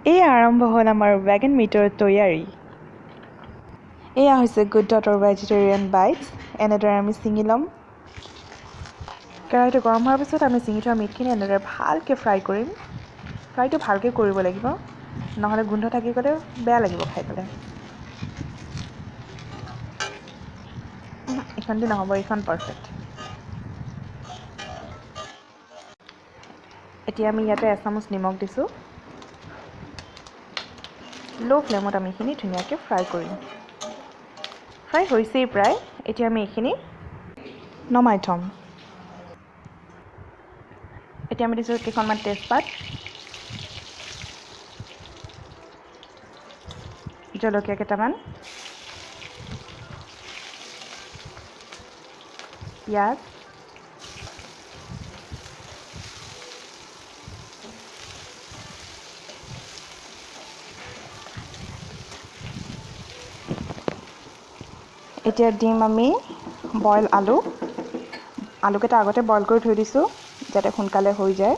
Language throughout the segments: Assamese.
এই আৰম্ভ হ'ল আমাৰ ভেগান মিটৰ তৈয়াৰী। এয়া হৈছে গুড ডটৰ ভেজিটেৰিয়ান বাইটছ। এনেদৰে আমি ছিঙি ল'ম। কেৰাহীটো গৰম হোৱাৰ পিছত আমি ছিঙি থোৱা মিটখিনি এনেদৰে ভালকৈ ফ্ৰাই কৰিম। ফ্ৰাইটো ভালকৈ কৰিব লাগিব, নহ'লে গোন্ধ থাকি গ'লে বেয়া লাগিব খাই পেলাই। এইখন দি নহ'ব, এইখন পাৰফেক্ট। এতিয়া আমি ইয়াতে এচামুচ নিমখ দিছোঁ। ল' ফ্লেমত আমি এইখিনি ধুনীয়াকৈ ফ্ৰাই কৰিম। ফ্ৰাই হৈছেই প্ৰায়। এতিয়া আমি এইখিনি নমাই থ'ম। এতিয়া আমি দিছোঁ কেইখনমান তেজপাত, জলকীয়া কেইটামান, পিঁয়াজ, এতিয়া দিম আমি বইল আলু। আলুকেইটা আগতে বইল কৰি থৈ দিছোঁ যাতে সোনকালে হৈ যায়।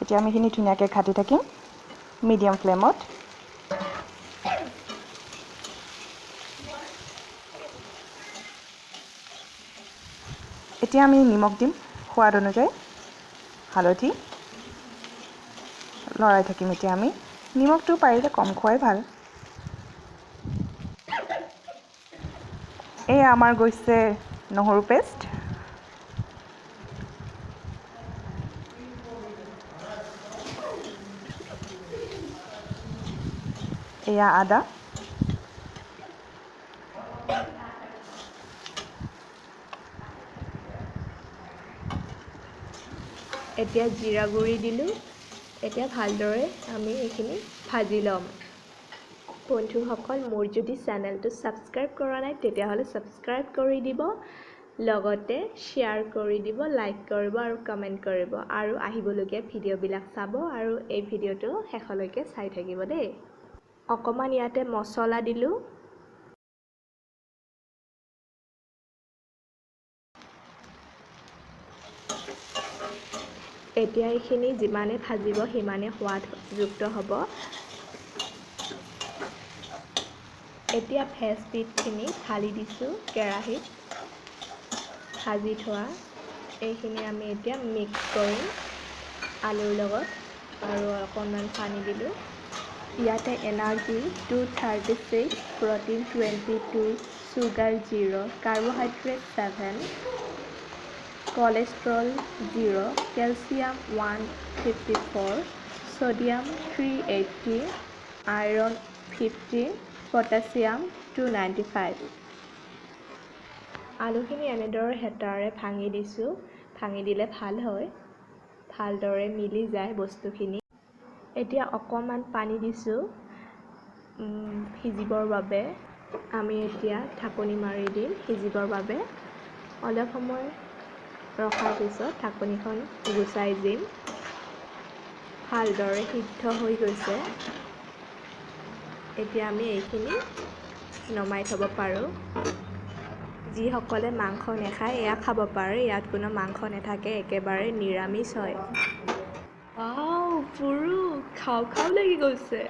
এতিয়া আমি এইখিনি ধুনীয়াকৈ ঘাটি থাকিম মিডিয়াম ফ্লেমত। এতিয়া আমি নিমখ দিম সোৱাদ অনুযায়ী, হালধি, লৰাই থাকিম। এতিয়া আমি নিমখটো পাৰিলে কম খোৱাই ভাল। এয়া আমাৰ গৈছে নহৰু পেষ্ট, এয়া আদা, এতিয়া জিৰা গুড়ি দিলোঁ। এতিয়া ভালদৰে আমি এইখিনি ভাজি ল'ম। বন্ধুসকল, মোৰ যদি চেনেলটো ছাবস্ক্ৰাইব কৰা নাই তেতিয়াহ'লে ছাবস্ক্ৰাইব কৰি দিব, লগতে শ্বেয়াৰ কৰি দিব, লাইক কৰিব আৰু কমেণ্ট কৰিব, আৰু আহিবলগীয়া ভিডিঅ'বিলাক চাব আৰু এই ভিডিঅ'টো শেষলৈকে চাই থাকিব দেই। অকণমান ইয়াতে মছলা দিলোঁ। এতিয়া এইখিনি যিমানে ভাজিব সিমানে সোৱাদযুক্ত হ'ব। এতিয়া ভেজ বিটখিনি ঢালি দিছোঁ কেৰাহীত ভাজি থোৱা। এইখিনি আমি এতিয়া মিক্স কৰিম আলুৰ লগত আৰু অকণমান পানী দিলোঁ। ইয়াতে energy 236, protein 22, sugar 0, carbohydrate 7, cholesterol 0, calcium 154, sodium 380, iron 50, potassium 295। আলুখিনি এনেদৰে হেতাৰে ভাঙি দিছোঁ। ভাঙি দিলে ভাল হয়, ভালদৰে মিলি যায় বস্তুখিনি। এতিয়া অকণমান পানী দিছোঁ সিজিবৰ বাবে। আমি এতিয়া ঢাকনি মাৰি দিম সিজিবৰ বাবে। অলপ সময় ৰখাৰ পিছত ঢাকনিখন গুচাই দিম। ভালদৰে সিদ্ধ হৈ গৈছে। এতিয়া আমি এইখিনি নমাই থ'ব পাৰোঁ। যিসকলে মাংস নাখায় এয়া খাব পাৰে, ইয়াত কোনো মাংস নাথাকে, একেবাৰে নিৰামিষ হয়। ৱাও, পুৰু খাওঁ খাওঁ লাগি গৈছে।